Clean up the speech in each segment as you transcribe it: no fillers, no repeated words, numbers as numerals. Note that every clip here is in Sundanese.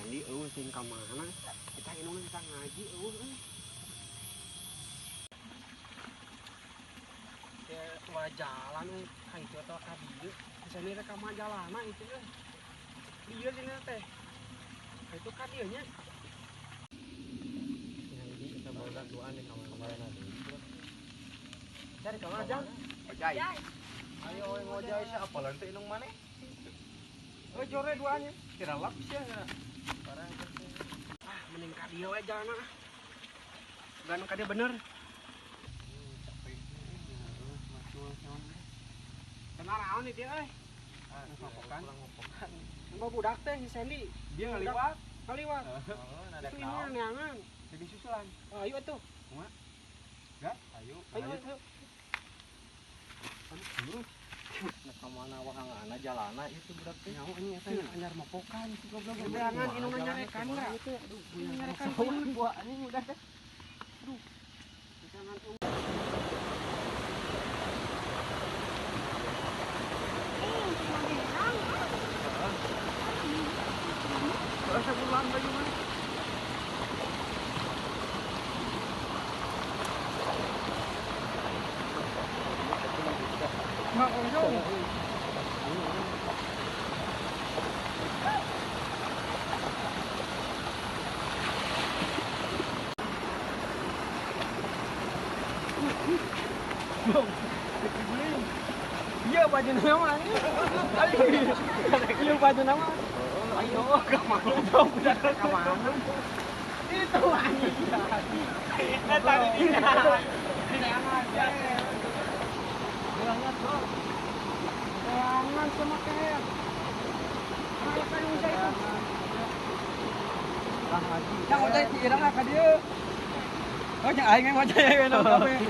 Sandy euweuh sing ka mana? Kita indungna kita ngaji euweuh euy. Ya wah jalan euy, ka itu atau ka dieu. Si Sandy rek ka majalana itu euy. Dieu sini teh. Ka itu ka dieu nya. Jadi kita baru duaan di kamar kemarin ada. Cari ka mana, Jang? Ojai. Ayo we ngojai siapa lantai indung mana? Oh, jore duanya. Kira lap sih ya. Ah, mending ka dieu we jalanna ah. Gan ka dieu bener. Capek. Kenal naon ieu euy? Ah, Ngopokan. pulang ngopokan. Engko budak teh si Sandy. Dia ngaliwat. Ngaliwat. Oh, nada Itu ini neangan. Jadi susulan. Ayo atuh. Gas, ayo. Ayo atuh. Aduh. Nah, kemana wahangana jalana itu budak teh. Nyaho ini eta anyar mopokan si goblok. Neangan indungna nyarekan geura. Aduh, Ini nyarekan buah anjing udah teh. Jangan Rasa bulan baju mana? Mak ojong. Iya baju nama. Iya baju nama. Ayo ke mana dong? Udah ke mana? Itu anjing. Tadi dia. Banget, Bro. Jangan sama kayak. Ayo kan udah itu. Lah ngaji. Yang ojai si Irang ka dieu. Oh, nya aing ngojai we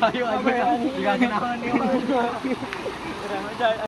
Ayo ayo. Diganti naon ieu. Irang ojai.